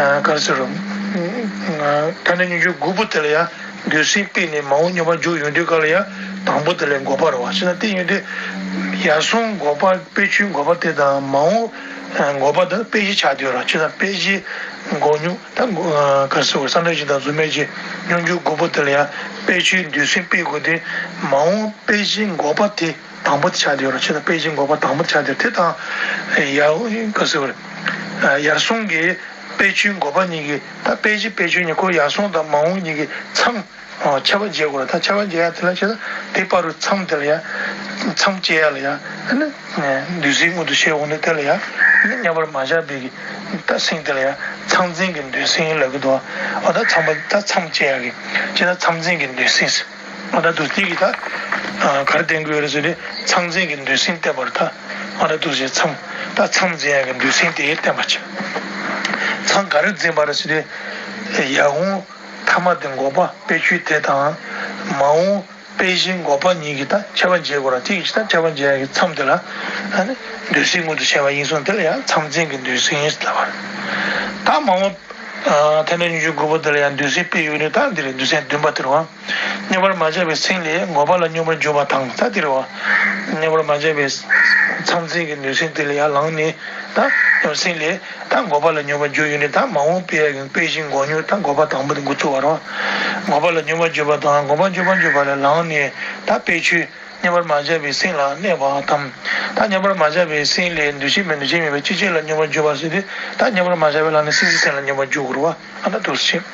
ཨ་ག་རེ་ཟེར་རོ། མཐར་གནས་སྙོམས་འཇུག་དགུ་པོ་དེ་ལ་ཡ་འདོད་སེམས་སྤེལ་ནས་མར་འོང་སྙོམས་པར་འཇུག་ཡོང་དུས་སྐབས་ལ་ཡ་དང་པོ་དེ་ལ་འགོག་པ་རེད་བ། བྱས་ན་དེ་ཡོང་དུས་ཡར་སོང་འགོག་པ། དཔེ་ཆོས་འགོག་པ་དེ་དང་མར་འོང་འགོག་པ་དེ་དཔེ་གཞི་ཆགས་བསྡད་ཡོད་རེད། བྱས་ན་དཔེ་གཞི་འགོག་སྙོམས། ད་ག་རེ་ཟེར་དགོས། བསམ་གཏན་བཞི་དང་གཟུགས་མེད་བཞི་སྙོམས་འཇུག་དགུ་པོ་དེ་ལ་ཡ་དཔེ་ཆོས་འདོད་སེམས་སྤེལ་དགོས་ཏེ། མར་འོང་དཔེ་གཞི་འགོག་པ་དེ་དང་པོ་དེ་ཆགས་བསྡད་ཡོད་རེད། བྱས་ན་དཔེ་གཞི་འགོག་པ་དང་པོ་དེ་ཆགས་བསྡད་ཡོད་རེད། དེ་དང་ཡར་ག་རེ་ཟེར་དགོས། ཡར་སོང་གི་དཔེ་ཆོས་འགོག་པ་གཉིས་ཀྱི། ད་དཔེ་གཞི་དཔེ་ཆོས་གཉིས་ཁོ་ཡར་སོང་དང་མར་འོང་གཉིས་ཀྱི་མཚམས། ཨོ། ཁྱབ་པ་འབྱེད་དགོས་རེད། ད་ཁྱབ་པ་འབྱེད་ཡ་དེ་ལ་བྱས་ན་དེ་བར་དུ་མཚམས་དེ་ལ་ཡ། མཚམས་བཅད་ཡ་ལ་ཡ། ཨ་ནི་འདོད་སེམས་མངོན་དུ་བྱས་འོང་ནས་དེ་ལ་ཡ། ཨ་ནི་སྙོམས་པར་མ་བཞག་པའི་གི་ད་སེམས་དེ་ལ་ཡ་མཚམས་འཛིན་གྱི་འདོད་སེམས་ལབ་ཀྱི་འདུག། ཨོ། ད་མཚམས་པ་ད་མཚམས་བཅད་ཡ་གི་བྱས་ན་མཚམས་འཛིན་གྱི་འདོད་སེམས། ཨོ། ད་འདུག་སྟེ་གི་ད་ག་རེ་བསྟན་དགོས་རེད་ཟེར་དུས་མཚམས་འཛིན་གྱི་འདོད་སེམས་བསྟན་པ་རེད། ད་ཨོ་ད་འདུག་སེ་མཚམས་ད་མཚམས་འཛིན་ཡ་གི་འདོད་སེམས་དེ་བསྟན་པ་བྱས། མཚམས་ག་རེ་འཛིན་པ་རེད་ཟེར་དུས་ཡར་འོང་ཐ་མ་དེ་འགོག་པ་དཔེ་ཆོས་དེ་དང་། མ་འོངས་དཔེ་གཞི་འགོག་པ་གཉིས་ཀྱི་ད་ཁྱབ་པ་འབྱེད་དགོས་ར། དེ་ཡི་ཕྱིར་ད་ཁྱབ་པ་འབྱེད་ཡ་གི་མཚམས་དེ་ལ་ཨ་ནི་འདོད་སེམས་མངོན་དུ་བྱས་པ་ཡིན་སོང་། དེ་ལ་ཡང་མཚམས་འཛིན་གྱི་འདོད་སེམས་ལབ་པ་རེད། ད་མ་འོངས་ཐ་མ་སྙོམས་འཇུག་དགུ་པོ་དེ་ལ་ཡང་འདོད་སེམས་སྤེལ་ཡོད་ནི་ད་འདི་རེད། འདོད་སེམས་བདུན་པ་དེ་རེད་བ། སྙོམས་པར་མ་བཞག་པའི་སེམས་ལས་འགོག་པ་ལ་སྙོམས་པར་འཇུག་པ་དང་ད་དེ་རེད་བ། སྙོམས་པར་མ་བཞག་པའི་མཚམས་འཛིན་གྱི་འདོད་སེམས་དེ་ལ་ཡང་ལངས་ནས། ད་སེམས་ལས་ད་འགོག་པ་ལ་སྙོམས་པར་འཇུག་ཡོད་ནི་ད་མ་འོངས་པའི་ཡ་གི་དཔེ་གཞི་འགོག་སྙོམས་ད་འགོག་པ་དང་པོ་དེ་འགོ་ཚུགས་པ་རེད་བ། འགོག་པ་ལ་སྙོམས་པར་འཇུག་པ་དང་། འགོག་པ་སྙོམས་པར་འཇུག་པ་ལས་ལངས་ནས་ད་དཔེ་ཆོས་སྙོམས་པར་མ་བཞག་པའི་སེམས་ལ་གནས་པ་དང་། ད་སྙོམས་པར་མ་བཞག་པའི་སེམས་ལས་འདུ་ཤེས་མེད་འདུ་བྱེད་མེད་པའི་སྐྱེ་མཆེད་ལ་སྙོམས་པར་འཇུག་པ་ཟེར་དུས། ད་སྙོམས་པར་མ་བཞག་པའི་ལམ་ནས་སྲིད་རྩེའི་སེམས་ལ་སྙོམས་པར་འཇུག་དགོས་རེད་བ། ཨ་ད་འདུག་སེ་བྱས།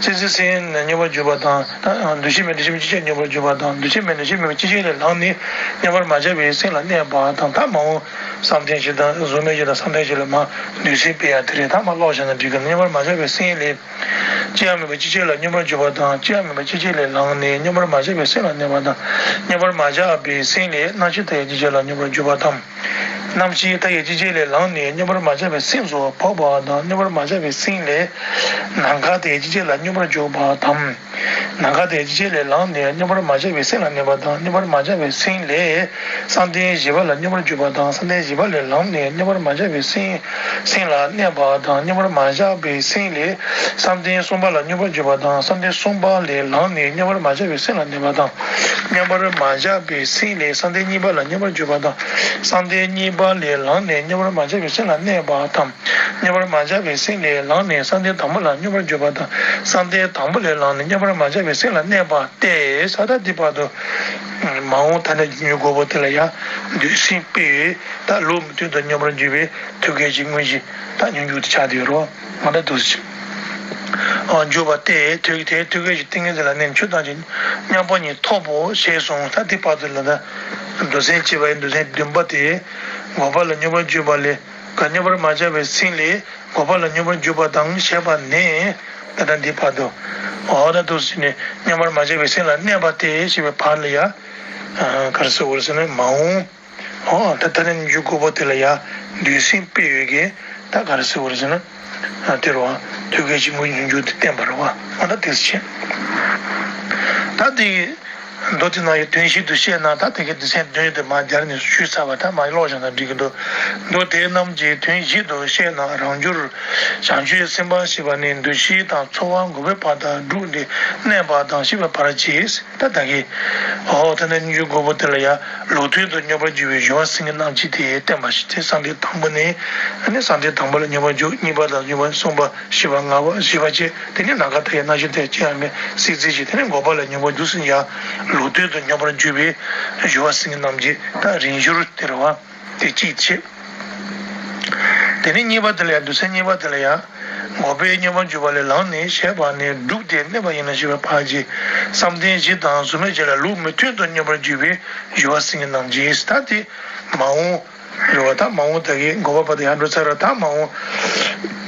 སྲིད་རྩེའི་སེམས་ལ་སྙོམས་པར་འཇུག་པ་དང་། ད་འདུ་ཤེས་མེད་འདུ་བྱེད་མེད་པའི་སྐྱེ་མཆེད་ལ་སྙོམས་པར་འཇུག་པ་དང་། འདུ་ཤེས་མེད་འདུ་བྱེད་མེད་པའི་སྐྱེ་མཆེད་ལས་ལངས་ནས་སྙོམས་པར་མ་བཞག་པའི་སེམས་ལ་གནས་པ་དང་། ད་མ་འོངས་བསམ་གཏན་བཞི་དང་གཟུགས་མེད་བཞི་དང་བསམ་གཏན་བཞི་ལ་མར་འདོད་སེམས་སྤེལ་ཡ་དེ་རེད། ད་མར་ཀློག་བཞག་ན་འགྲིག་གི། སྙོམས་པར་མ་བཞག་པའི་སེམས་ལས། ཅི་ཡང་མེད་པའི་སྐྱེ་མཆེད་ལ་སྙོམས་པར་འཇུག་པ་དང་། ཅི་ཡང་མེད་པའི་སྐྱེ་མཆེད་ལས་ལངས་ནས་སྙོམས་པར་མ་བཞག་པའི་སེམས་ལ་གནས་པ་དང་། སྙོམས་པར་མ་བཞག་པའི་སེམས་ལས་རྣམ་ཤེས་མཐའ་ཡས་སྐྱེ་མཆེད་ལ་སྙོམས་པར་འཇུག་པ་དང་ རྣམ་ཤེས་མཐའ་ཡས་སྤྱི་བྱེ་ལས་ལངས་ནས་མཉམ་པར་མ་བཞག་པའི་སེམས་སུ་བབ་པ་དང་། མཉམ་པར་མ་བཞག་པའི་སེམས་ལས་ནམ་མཁའ་མཐའ་ཡས་སྤྱི་བྱེ་ལ་མཉམ་པར་འཇུག་པ་དང་། ནམ་མཁའ་མཐའ་ཡས་སྤྱི་བྱེ་ལས་ལངས་ནས་མཉམ་པར་མ་བཞག་པའི་སེམས་ལ་གནས་པ་དང་། མཉམ་པར་མ་བཞག་པའི་སེམས་ལས་བསམ་གཏན་བཞི་པ་ལ་མཉམ་པར་འཇུག་པ་དང་། བསམ་གཏན་བཞི་པ་ལས་ལངས་ནས་མཉམ་པར་མ་བཞག་པའི་སེམས་སེམས་ལ་གནས་པ་དང་། མཉམ་པར་མ་བཞག་པའི་སེམས་ལས་བསམ་གཏན་གསུམ་པ་ལ་མཉམ་པར་འཇུག་པ་དང་། བསམ་གཏན་གསུམ་པ་ལས་ལངས་ནས་མཉམ་པར་མ་བཞག་པའི་སེམས་ལ་གནས་པ་དང་། མཉམ་པར་མ་བཞག་པའི་སེམས་ལས་བསམ་གཏན་གཉིས་པ་ལ་མཉམ་པར་འཇུག་པ་དང་། བསམ་གཏན་གཉིས་པ་ལས་ལངས་ནས་མཉམ་པར་མ་བཞག་པའི་སེམས་ལ་གནས་པ་དང་། མཉམ་པར་མ་བཞག་པའི་སེམས་ལས་ལངས་ནས་བསམ་གཏན་དང་པོ་ལ་མཉམ་པར་འཇུག་པ་དང་། བསམ་གཏན་དང་པོ་ལས་ལངས་ནས་མཉམ་པར་མ་བཞག་པའི་སེམས་ལ་གནས་པ་སྟེ། ས་ད་དེ་བར་དུ་མ་འོངས་ཐ་སྙད་འཇུག་འགོག་པོ་དེ་ལ་ཡང་འདོད་སེམས་སྤེལ་བའི་ད་ལུགས་མི་མཐུན་དུ་མཉམ་པར་འཇུག་པའི་ཐོད་རྒལ་གྱི་དངོས་གཞི་ད་སྙོམས་འཇུག་ཏུ་ཆགས་བསྡད་ཡོད་རེད་བ། ང་ད་འདུག་སེ་འཇུག་པ་སྟེ། ཐོད་དེ་ཐོད་རྒལ་གྱི་ཏིང་ངེ་འཛིན་ལ་གནས་ཆོས་ཐམས་ཅད་མཉམ་པ་ཉིད་ཐོབ་བོ་ཞེས་གསུངས། ད་དེ་བར་དུ་ལ་ད་མདོ་ཚན་བཅུ་པའི་མདོ་ཚན་བདུན་པ་དེ་འགོག་པ་ལ་མཉམ་པར་འཇུག་པ་ལས་ག་མཉམ་པར་མ་བཞག་པའི་སེམས་ལས་འགོག་པ་ལ་མཉམ་པར་འཇུག་པ་དང་ཞེས་པ་ནས། ད་ལྟ་འདི་བར་དུ་འོ་ད་འདུག་སེ་ནས་མཉམ་པར་མ་བཞག་པའི་སེམས་ལ་གནས་པ་སྟེ་ཞེས་པའི་བར་ལ་ཡ། ག་རེ་ཟེར་དགོས་རེད་ཟེར་ན་མ་འོངས། འོ་ད་ལྟ་ནས་འཇུག་དགོས་པ་དེ་ལ་ཡ་འདོད་སེམས་སྤེལ་ཡོད་ཀྱི་ད་ག་རེ་ཟེར་དགོས་རེད་ཟེར་ན། དེ་རུ་ཐོད་རྒལ་གྱི་དངོས་གཞི་འཇུག་དེ་བསྟན་པ་རེད་བ། འོ་ད་དེ་ཟེར་བྱས། ད་དེ་མདོ་དེ་ནང་གི་དོན་ཞིབ་ཏུ་བཤད་ན་ད་དེ་གའི་སྡེ་ཚན་བདུན་དེ་མར་སྦྱར་ནས་ཞུས་ཚར་བ་ད་མར་ཀློག་བཞག་ན་འགྲིག་གི་འདུག་མདོ་དེ་རྣམས་ཀྱི་དོན་ཞིབ་ཏུ་བཤད་ན་རང་རྒྱུད་བྱང་ཆུབ་སེམས་དཔའ་ཞེས་པ་ནི་འདུ་ཤེས་དང་ཚོར་བ་འགོག་པའི་བར་དང་སྒྲུབ་སྟེ་གནས་པ་དང་ཞེས་པའི་བར་གྱིས། ད་ད་གིན། འོ་ད་ནི་སྙོམས་འཇུག་དགོས་པ་དེ་ལ་ཡང་ལུགས་མཐུན་དུ་སྙོམས་པར་འཇུག་པའི་སྦྱོར་བ་སེང་གེ་རྣམ་བསྒྱིངས་དེ་བསྟན་པ་ཞིག་སྟེ། བསམ་གཏན་དང་པོ་ནས་ནི་བསམ་གཏན་དང་པོ་ལ་སྙོམས་པར་འཇུག་གཉིས་པ་དང་བཞི་པ་གསུམ་པ་བཞི་པ་ལྔ་པ་བཞི་པ་བཅས་དེ་ནི་ནམ་མཁའ་མཐའ་ཡས་རྣམ་ཤེས་མཐའ་ཡས་སྤྱི་ཡང་མེད་སྲིད་རྩེ་བཞི་དེ་ནི་འགོག་པ་ལ་སྙོམས་པར་འཇུག་ཟིན་ཡང་ལུགས་མཐུན་དུ་སྙོམས་པར་འཇུག་པའི་སྦྱོར་བ་སེང་གེ་རྣམ་བསྒྱིངས་ད་རིང་བསྒྱུར་དེ་རེད་བ། དེ་གཅིག་བྱས། དེ་ནས་གཉིས་པ་དེ་ལ་ཡང་། སྡེ་ཚན་གཉིས་པ་དེ་ལ་ཡང་། འགོག་པའི་སྙོམས་པར་འཇུག་པ་ལས་ལངས་ནས་ཞེས་པ་ནས་སྒྲུབ་སྟེ་གནས་པ་ཡིན་ན་ཞེས་པའི་བར་གྱིས། བསམ་གཏན་བཞི་དང་གཟུགས་མེད་བཞི་ལ་ལུགས་མི་མཐུན་དུ་སྙོམས་པར་འཇུག་པའི་སྦྱོར་བ་སེང་གེ་རྣམ་བསྒྱིངས། ད་དེ་མ་འོངས་རེད་བ། ད་མ་འོངས་ད་གིན་འགོག་པ་བར་དུ་ཡར་འགྲོ་ཚར་ར། ད་མ་འོངས་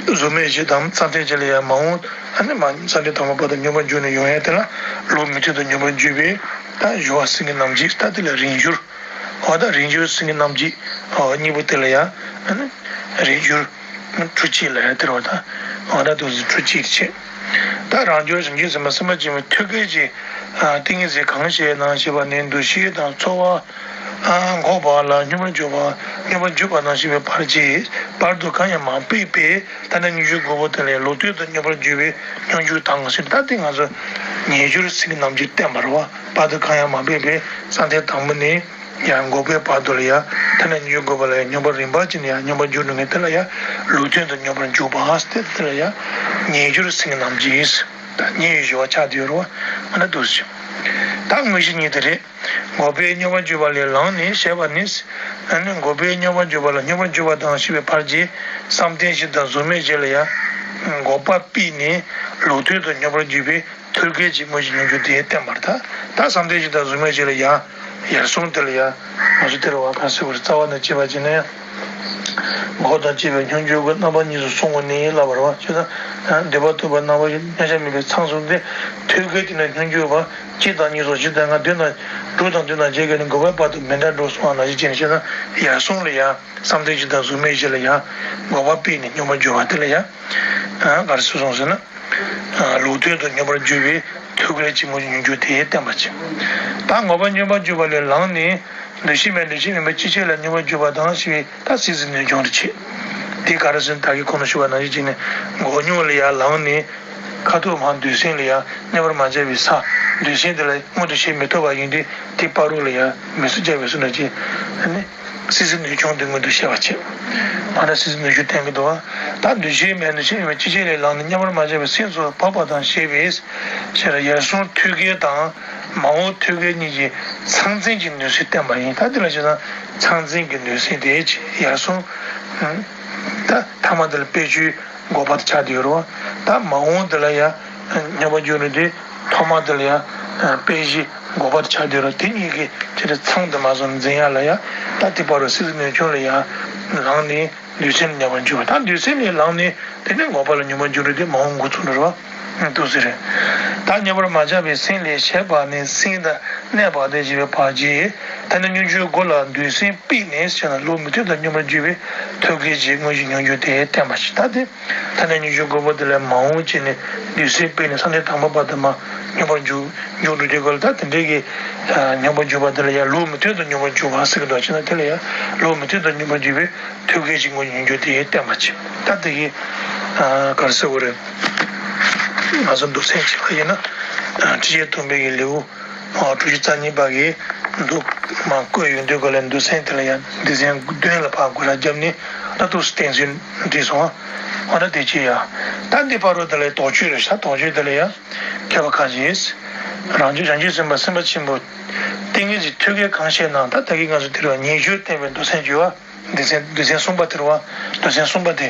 གཟུགས་མེད་བཞི་དང་བསམ་གཏན་བཞི་ལ་ཡང་མ་འོངས་ཨ་ནི་མ་བསམ་གཏན་དང་པོ་བར་དུ་སྙོམས་པར་འཇུག་ནས་ཡོང་ཡ་དེ་ལ་ལུགས་མི་མཐུན་དུ་སྙོམས་པར་འཇུག་པའི་ད་སྦྱོར་བ་སེང་གེ་རྣམ་བསྒྱིངས། ད་དེ་ལ་རིང་བསྒྱུར། འོ་ད་རིང་བསྒྱུར་སེང་གེ་རྣམ་བསྒྱིངས། འོ་གཉིས་པོ་དེ་ལ་ཡང་། རིང་བསྒྱུར། འཕྲུལ་གཅིག་ལ་ཡང་དེ་རུ་ད། འོ་ད་འདུག་སེ་འཕྲུལ་གཅིག་བྱས། ད་རང་རྒྱུད་བྱང་ཆུབ་སེམས་དཔའ་སེམས་དཔའ་ཆེན་པོའི་ཐོད་རྒལ་གྱི། ཏིང་ངེ་འཛིན་གང་ཞིག་ནང་ཞེས་པ་ནི་འདུ་ཤེས་དང་ཚོར་བ། འགོག་པ་ལ་སྙོམས་པར་འཇུག་པ། སྙོམས་པར་འཇུག་པ་དང་ཞེས་པའི་བར་གྱིས། བར་དུ་གང་ཡང་མ་སྤེལ་བས། ད་ནི་སྙོམས་འཇུག་དགོས་པ་དེ་ལས་ལུགས་མཐུན་དུ་སྙོམས་པར་འཇུག་པའི་སྙོམས་འཇུག་དང་ཞེས། ད་དེ་ང་ཚོ་ཉེ་སྦྱོར་སེང་གེ་རྣམ་བསྒྱིངས་བསྟན་པ་རེད་བ། བར་དུ་གང་ཡང་མ་སྤེལ་བས། བསམ་གཏན་དང་པོ་ནས། ཡང་འགོག་པའི་བར་དུ་ལ་ཡང་ཐ་སྙད་སྙོམས་འཇུག་དགོས་པ་ལ་ཡང་སྙོམས་པར་རིམ་པ་བྱས་ནས་ཡང་སྙོམས་པར་འཇུག་འགྲོ་མཁན་དེ་ལ་ཡང་ལུགས་མཐུན་དུ་སྙོམས་པར་འཇུག་པ་ཟེར་ཏེ། དེ་ལ་ཡང་ཉེ་སྦྱོར་སེང་གེ་རྣམ་བསྒྱིངས། ད་ཉེ་བའི་སྦྱོར་བ་ཆགས་བསྡད་ཡོད་རེད་བ། ཨ་ན་འདུག་སེ། ད་དངོས་གཞི་གཉིས་དེ་རེད། འགོག་པའི་སྙོམས་པར་འཇུག་པ་ལས་ལངས་ནས་ཞེས་པ་ནི། ཨ་ནི་འགོག་པའི་སྙོམས་པར་འཇུག་པ་ལ་སྙོམས་པར་འཇུག་པ་དང་ཞེས་པའི་བར་གྱིས། བསམ་གཏན་བཞི་དང་གཟུགས་མེད་བཞི་ལ་ཡང་། འགོག་པ་སྤེལ་ནས་ལུགས་མཐུན་དུ་སྙོམས་པར་འཇུག་པའི་ཐོད་རྒལ་གྱི་དངོས་གཞི་སྙོམས་འཇུག་དེ་བསྟན་པར་ཐལ། ད་བསམ་གཏན་བཞི་དང་གཟུགས་མེད་བཞི་ལ་ཡང་། ཡར་སོང་དེ་ལ་ཡང་། ང་ཚོ་དེ་རུ་བ་ག་ཟེར་བར་རྩ་བ་ནས་བྱས་པ་བྱས་ན་ཡང་། འགོག་དང་བཅས་པའི་སྙོམས་འཇུག་གི་རྣམ་པ་གཉིས་སུ་སོང་བ་ནི་ལབ་པ་རེད་བ། ཅེ་ན། འདོད་པ་ཐོབ་པའི་རྣམ་པ་བཞི་མཉམ་གཞག་མིན་པའི་ཚང་གསུམ་སྟེ། ཐོད་རྒལ་དེ་ནི་སྙོམས་འཇུག་པ་གཅིག་དང་གཉིས་སོགས་བཞི་དང་ལྔ་བདུན་དང་དྲུག་དང་བདུན་དང་བརྒྱད་ཀྱིས་ནི་འགོག་པའི་བར་དུ་མི་འདྲ་འགྲོ་གསུངས་པ་ནང་བཞིན་བྱས་ནས་བཤད་ན། ཡར་སོང་ལ་ཡང་བསམ་གཏན་བཞི་དང་གཟུགས་མེད་བཞི་ལ་ཡང་འགོག་པ་སྤེལ་ནས་སྙོམས་པར་འཇུག་པ་དེ་ལ་ཡང་། ག་རེ་ཟེར་སོང་ཟེར་ན། ལུགས་མཐུན་དུ་སྙོམས་པར་འཇུག་པའི་ཐོད་རྒལ་གྱི་དངོས་གཞི་སྙོམས་འཇུག་དེ་བསྟན་པ་བྱས། ད་འགོག་པ་སྙོམས་པར་འཇུག་པ་ལས་ལངས་ནས་འདུ་ཤེས་མེད་འདུ་ཤེས་མེད་པའི་སྤྱི་བྱེ་ལ་སྙོམས་པར་འཇུག་པ་དང་ཞེས་པའི་ད་སྲིད་རྩེ་ནུས་ཆུང་དུ་བྱས། དེ་ག་རེ་ཟེར་ན་ད་གིན་གོང་དུ་ཞུས་པ་ནང་བཞིན་བྱས་ནས་འགོག་སྙོམས་ལ་ཡར་ལངས་ནས་ཁ་ཐུག་མར་འདོད་སེམས་ལ་ཡང་མཉམ་པར་མ་བཞག་པའི་ས། འདོད་སེམས་དེ་ལ་སྔོན་དུ་ཞེན་མི་ཐུབ་པ་ཡིན་དུས་དེ་བར་དུ་ལ་ཡང་མི་སུ་བྱ་བའི་སུ་ན་ཅི། ཨ་ནི། སྲིད་རྩེ་ནུས་ཆུང་དེ་སྔོན་དུ་བཤད་པ་བྱས། ཨ་ནི་སྲིད་རྩེ་ནུས་ཆུང་བསྟན་གྱི་འདུག་བ། ད་འདུ་ཤེས་མེད་འདུ་ཤེས་མེད་པའི་སྤྱི་བྱེ་ལས་ལངས་ནས་མཉམ་པར་མ་བཞག་པའི་སེམས་སུ་བབ་པ་དང་ཞེས་པས། ཕྱིར་ཡར་སོང་ཐོད་རྒལ་དང་མ་འོངས་ཐོད་རྒལ་གཉིས་ཀྱི་མཚང་འཛིན་གྱི་ནུས་སེམས་བསྟན་པ་ཡིན། ད་འདི་ལ་བྱས་ཙང་མཚང་འཛིན་གྱི་ནུས་སེམས་དེ་ཡར་སོང་། ད་ཐ་མ་དེ་ལ་སྤེལ་ཆོས་འགོག་པ་དེ་ཆགས་བསྡད་ཡོད་རེད་བ། ད་མ་འོངས་དེ་ལ་ཡང་སྙོམས་པར་འཇུག་ནས་དེ་ཐོག་མ་དེ་ལ་ཡང་སྤེལ་གཞི་འགོག་པ་དེ་ཆགས་བསྡད་ཡོད་རེད། དེ་གཉིས་ཀྱི་དེ་ལ་མཚང་དེ་མ་སོང་འཛིན་ཡ་ལ་ཡང་ད་དེ་བར་དུ་སྲིད་རྩེ་ནུས་ཆུང་ལ་ཡང་ལངས་ནས། འདོད་སེམས་ལ་མཉམ་པར་འཇུག་པ་དང་། འདོད་སེམས་ལས་ལངས་ནས་དེ་ནས་འགོག་པ་ལ་སྙོམས་པར་འཇུག་རེད་དེ་མ་འོངས་འགོ་ཚུགས་ནི་རེད་བ། འདུག་ཟེར། ད་མཉམ་པར་མ་ཆགས་པའི་སེམས་ལས་ཞེས་པ་ནི་སེམས་དང་གནས་བར་དོ་ཞེས་པའི་བར་གྱི་ཐ་སྙད་སྙོམས་འཇུག་དགུ་ལ་འདོད་སེམས་སྤེལ་ནས་ཞེ་ན་བློ་མུ་མཐུད་དུ་སྙོམས་པར་འཇུག་པའི་ཐོད་རྒལ་གྱི་དངོས་གཞི་སྙོམས་འཇུག་དེ་བསྟན་པ་ཞིག་ད་དེ་ཐ་སྙད་སྙོམས་འཇུག་དགུ་པོ་དེ་ལས་མ་འོངས་བྱས་ནས་འདོད་སེམས་སྤེལ་ནས་ས་མཐའི་དང་པོ་བར་དུ་མ་སྙོམས་པར་འཇུག་འཇུག་འགྲོ་དུས་སྐབས་ལ་ད་དེ་འདྲའི་གི་སྙོམས་པར་འཇུག་པ་དེ་ལ་ཡང་བློ་མུ་མཐུད་དུ་སྙོམས་པར་འཇུག་པ་ཟེར་གི་འདུག་ཅེ་ན་དེ་ལ་ཡང་བློ་མུ་མཐུད་དུ་སྙོམས་པར་འཇུག་པའི་ཐོད་རྒལ་གྱི་དངོས་གཞི་སྙོམས་འཇུག་དེ་བསྟན་པ་ཅིག་ད་དེ་གི་ག་རེ་ཟེར་དགོས་རེད། ང་ཚོ་མདོ་ཚན་གཅིག་ལ་ཡིན་ན་ཁྲིད་བྱེད་སྟོན་པའི་གི་ལེའུ་དྲུག་ཅུ་རྩ་གཉིས་པ་གི་མདོ་མ་བཀོད་ཡོང་དུས་ག་ལ་མདོ་ཚན་དེ་ལ་ཡང་སྡེ་ཚན་བདུན་ལ་ཕར་དགོད་བྲ་བརྒྱབ་ནས་ད་ཐུགས་སུ་བསྟན་ཚུལ་འགྲིག་སོང་ཨ། འོ་ན་དེ་ཅི་ཡ། ད་འདི་བར་དུ་དེ་ལ་དོགས་གཅོད་རེད་ཤག་དོགས་གཅོད་དེ་ལ་ཡང་མཁས་པ་ཁ་ཅིག་རང་རྒྱུད་བྱང་ཆུབ་སེམས་དཔའ་སེམས་དཔའ་ཆེན་པོ་ཏིང་ངེ་འཛིན་ཐོད་རྒལ་གང་བཤད་ན་ད་ད་གིན་ང་ཚོ་དེ་རུ་ཉེ་སྦྱོར་བསྟན་པའི་མདོ་ཚན་བརྗོད་བ། སྡེ་ཚན་སྡེ་ཚན་གསུམ་པ་དེ་རུ་བ། མདོ་ཚན་གསུམ་པ་དེ།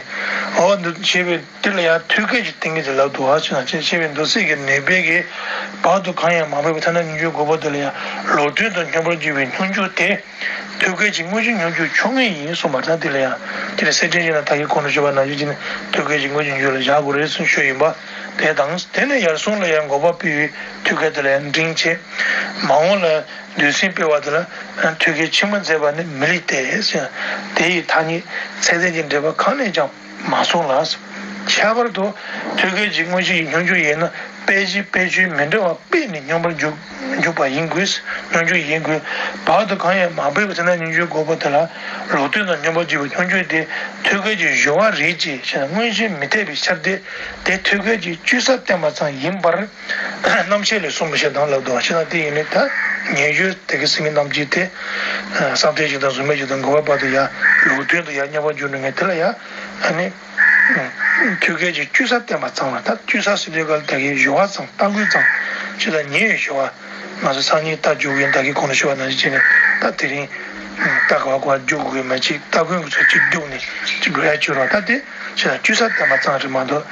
འོ་འདི་ཞེས་པའི་དེ་ལ་ཡང་ཐོད་རྒལ་གྱི་ཏིང་ངེ་འཛིན་ལབ་འདུག་བ་ཅེ་ན་ཅེས་ཞེས་པའི་མདོ་ཚིག་གི་ནུས་པའི་གི་བར་དུ་གང་ཡང་མ་སྤེལ་བའི་ཐ་སྙད་སྙོམས་འཇུག་དགུ་པོ་དེ་ལ་ཡང་ལུགས་མཐུན་དུ་སྙོམས་པར་འཇུག་པའི་སྙོམས་འཇུག་དེ། ཐོད་རྒལ་གྱི་དངོས་གཞི་སྙོམས་འཇུག་ཆོག་ངེས་ཡིན་གསུངས་པ་དང་དེ་ལ་ཡང་དེ་ལ་གསེར་ཕྲེང་ཞེས་ན་ད་གིན་གོང་དུ་ཞུས་པ་ནང་བཞིན་བྱས་ནས་ཐོད་རྒལ་གྱི་དངོས་གཞི་སྙོམས་འཇུག་ལ་བཞག་དགོས་རེད་གསུངས་ཞུས་ཡིན་པ། དེ་དང་དེ་ནས་ཡར་སོང་ལ་ཡང་འགོག་པ་སྤེལ་བའི་ཐོད་རྒལ་དེ་ལ་ཡང་འབྲིང་ཆེ། མ་འོངས་ལ་འདོད་སེམས་སྤེལ་བ་དེ་ལ་ཐོད་རྒལ་ཆེན་པོ་མཛད་པ་ནི་མི་ལེགས་ཏེ། དེ་ཡི་ཐ་སྙད་ཚད་ལྡན་གྱི་འགྲེལ་པ་གང་ནས་ཀྱང་མ་གསུངས་ལ། ཁྱད་པར་དུ་ཐོད་རྒལ་གྱི་དངོས་གཞི་སྙོམས་འཇུག་ཡིན་ན། སྤེལ་གཞི་སྤེལ་ཆོས་མི་འདྲ་བ་སྤེལ་ནས་སྙོམས་པར་འཇུག་འཇུག་པ་ཡིན་དགོས། སྙོམས་འཇུག་ཡིན་དགོས། བར་དུ་གང་ཡང་མ་སྤེལ་བའི་ཚེ་ན་སྙོམས་འཇུག་དགུ་པོ་དེ་ལ་ལུགས་མཐུན་དུ་སྙོམས་པར་འཇུག་པའི་སྙོམས་འཇུག་དེ་ཐོད་རྒལ་གྱི་སྦྱོར་བ་རེད་ཅེས་བྱས་ན་མངོན་ཤེས་མི་འཐད་པའི་ཕྱིར་ཏེ། དེ་ཐོད་རྒལ་གྱི་སྤྱོད་ས་བསྟན་པ་ཙམ་ཡིན་པར་རྣམ་བཤད་ལས་གསུངས་པ་ཞིག་དང་ལབ་འདུག་བ་ཅེ་ན་དེ་ཡིན་ནི་ད་ཉེ་སྦྱོར་དེ་གི་སེང་གེ་རྣམ་བསྒྱིངས་དེ་བསམ་གཏན་བཞི་དང་གཟུགས་མེད་བཞི་དང་འགོག་པ་བར་དུ་ཡང་ལུགས་མཐུན་དུ་ཡང་སྙོམས་པར་འཇུག་ནུས་མཁན་དེ་ལ་ཡང་ཨ་ནི། ཐོད་རྒལ་གྱི་སྤྱོད་ས་བསྟན་པ་ཙམ་ལ་ད་སྤྱོད་ས་ཟེར་དུས་ག་ལ་ད་གིན་སྦྱོར་བ་ཙམ་སྟ་གོན་ཙམ་ཅི་ལ་ཉེ་བའི་སྦྱོར་བ་ང་ཚོ་སང་ཉིན་རྟ་རྒྱུག་གིན་ད་གིན་གོང་དུ་ཞུས་པ་ནང་བཞིན་བྱས་ནས་ད་དེ་རིང་རྟ་ག་བ་ག་བ་རྒྱུག་དགོས་མ་ཅིག་སྟ་གོན་གྱི་ཚོད་ཅིག་རྒྱུག་ནས་ཅིག་འགྲོ་ཡ་བྱོས་རོགས་ད་དེ་ཅི་ལ་སྤྱོད་ས་བསྟན་པ་ཙམ་རེད་མ་གཏོགས་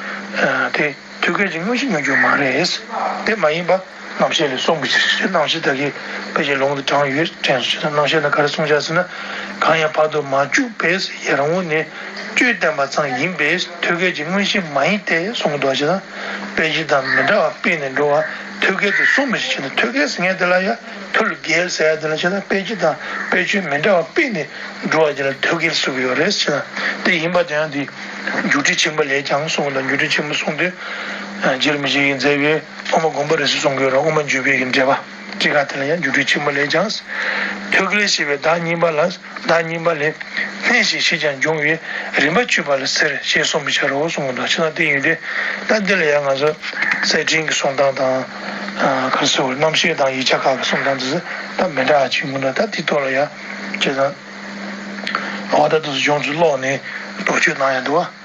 དེ་ཐོད་རྒལ་གྱི་དངོས་གཞི་སྙོམས་འཇུག་མ་རེད། དེ་མ་ཡིན་པ། རྣམ་བཤད་ལས་གསུངས་པའི་ཕྱིར་རྣམ་བཤད་ད་གིན་དཔེ་ཆའི་ལུང་དུ་དྲངས་ཡོད་དྲན་སོང་ཅེ་ན་རྣམ་བཤད་ན་ག་རེ་གསུངས་བཞག་ཟེར་ན། གང་ཡང་བར་དུ་མ་བཅུག་པས་ཡར་འོང་ནས་སྤྱོད་བསྟན་པ་ཙམ་ཡིན་པས་ཐོད་རྒལ་གྱི་དངོས་གཞི་མ་ཡིན་ཏེ་གསུངས་འདུག་ཅེ་ན། སྤེལ་གཞི་དང་མི་འདྲ་བ་སྤེལ་ནས་འགྲོ་བ་ཐོད་རྒལ་དུ་གསུངས་པའི་ཕྱིར་ཅེ་ན་ཐོད་རྒལ་ཟེར་མཁན་དེ་ལ་ཡང་ཐོད་རྒལ་ཟེར་ཡ་དེ་ལ་ཅེ་ན་སྤེལ་གཞི་དང་སྤེལ་ཆོས་མི་འདྲ་བ་སྤེལ་ནས་འགྲོ་བ་ཅེ་ན་ཐོད་རྒལ་གསུངས་ཡོད་རེད་ཅེ་ན། དེ་ཡིན་པ་དེ་ཡང་འདི་རྒྱུ་འབྲས་ཆེན་པོ་ལས་ཀྱང་གསུངས་ལ་རྒྱུ་འབྲས་ཆེན་པོ་གསུངས་དུས་རྗེ་རིན་པོ་ཆེ་ཡིས་མཛད་པའི། དབུ་མ་དགོངས་པ་རིགས་གསུམ་གསུང་དགོས་ར་དབུ་མ་འཇུག་པའི་གི་འགྲེལ་པ། ཅི་ག་དེ་ལ་ཡང་རྒྱུ་འབྲས་ཆེན་པོ་ལས་ཀྱང་། ཐོད་རྒལ་ཞེས་པའི་བདག་གཉིས་པ་ལ། བདག་གཉིས་པ་ལས། སྨྲས་ཞེས་བྱས་ཀྱང་འབྱུང་བས་རིམ་པ་བཅུ་པ་ལ་ཟེར་ཞེས་གསུངས་པའི་ཕྱིར་རོ་གསུངས་པ་དང་ཕྱི་ནང་དེ་ཡིན་ཏེ། ད་འདི་ལ་ཡང་ང་ཚོ་གསེར་ཕྲེང་གི་གསུང་སྟངས་དང་། ག་རེ་ཟེར་རྣམ་བཤད་དང་ཡིག་ཆ་ཁག་གི་གསུང་སྟངས་དེ་ཚོ་ད་མི་འདྲ་བ་ཅིག་ཡོང་གི་འདུག་ད་དེ་ཐོག་ལ་ཡང་བྱས་ཙང་། འོ་ད་དེ་ཚོ་གཞུང་ཚོ་ཀློག་ནས་དོགས་གཅོད་གནང་ཡ་འདུག་བ།